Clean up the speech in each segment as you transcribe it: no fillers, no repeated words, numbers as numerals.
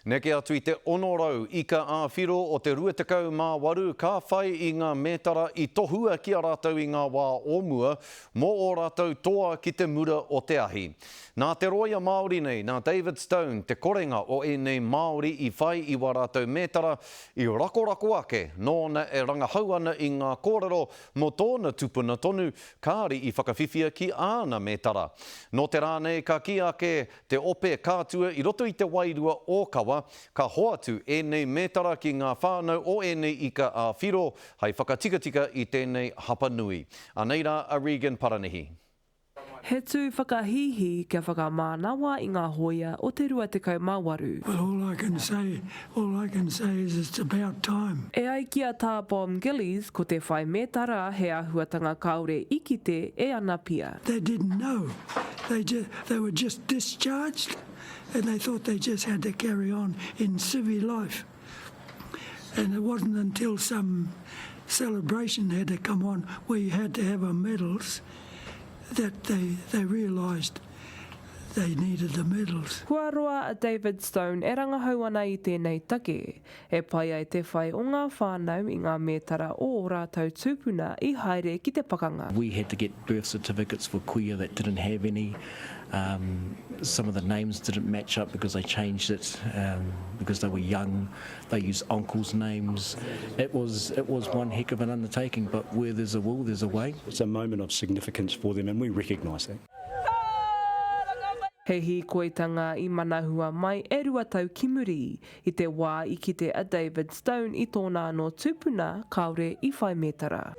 Neke atu i te 600 ika ā-whiro o te 28 ka whai i ngā mētara i tohua ki a rātou i ngā wā o mua mō ō rātou toa ki te mura o te ahi. Nā te rōia Māori nei, nā David Stone, te korenga o ēnei Māori i whai i wā rātou mētara i rakorako ake nōna e rangahau ana i ngā kōrero mō tōna tupuna tonu kāri i whakawhiwhia ki āna mētara. Nō te rā nei ka kī ake Te ope kātua i roto i te wairua ōkawa, ka hoatu ēnei mētara ki ngā whānau o ēnei ika ā-whiro hai whakatikatika i tēnei hapa nui. Anei rā a Regan Paranihi. He tū whakahīhī kia whakamānawa i ngā hōia o te 28. Well all I can say, all I can say is it's about time. E ai ki a Tā Bom Gillies, ko te whai mētara he āhuatanga kāore i kite e ana pia. They didn't know. They just, they were just discharged and they thought they just had to carry on in civvy life. And it wasn't until some celebration had to come on where you had to have a medals that they, they realised they needed the medals. Kua roa a David Stone e rangahau ana i tēnei take, e pai ai te whai o ngā whānau i ngā mētara o ō rātou tūpuna i haere ki te pakanga. We had to get birth certificates for kuia that didn't have any. Um, some of the names didn't match up because they changed it um, because they were young. They used uncles' names. It was, it was one heck of an undertaking, but where there's a will, there's a way. It's a moment of significance for them and we recognise that. He hīkoitanga i manahua mai e 2 tau ki muri, i te wā i kite a David Stone i tōna anō tupuna kāore i whai mētara.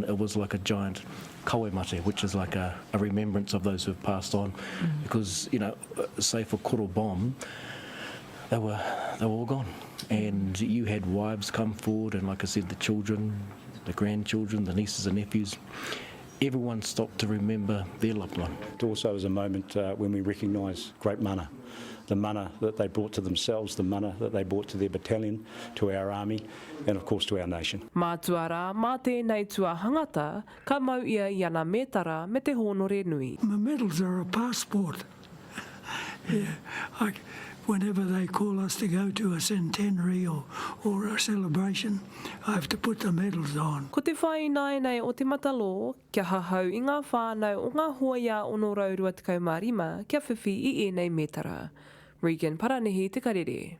It was like a giant kawe mate, which is like a, a remembrance of those who have passed on. Because, you know, say for Koro Bomb, they were, they were all gone. And you had wives come forward, and like I said, the children, the grandchildren, the nieces and nephews. Everyone stopped to remember their loved one. It also is a moment uh, when we recognise great mana, the mana that they brought to themselves, the mana that they brought to their battalion, to our army, and of course to our nation. Mātua rā, mā tēnei tuahangata, ka mau ia i ana mētara me te hōnore nui. My medals are a passport. Yeah, I, whenever they call us to go to a centenary or, or a celebration, I have to put the medals on. Ko te whai ināianei o Te Matalō, kia hahau i ngā whānau o ngā hōia 625 kia whiwhi i ēnei mētara. Regan Paranihi Te Karere.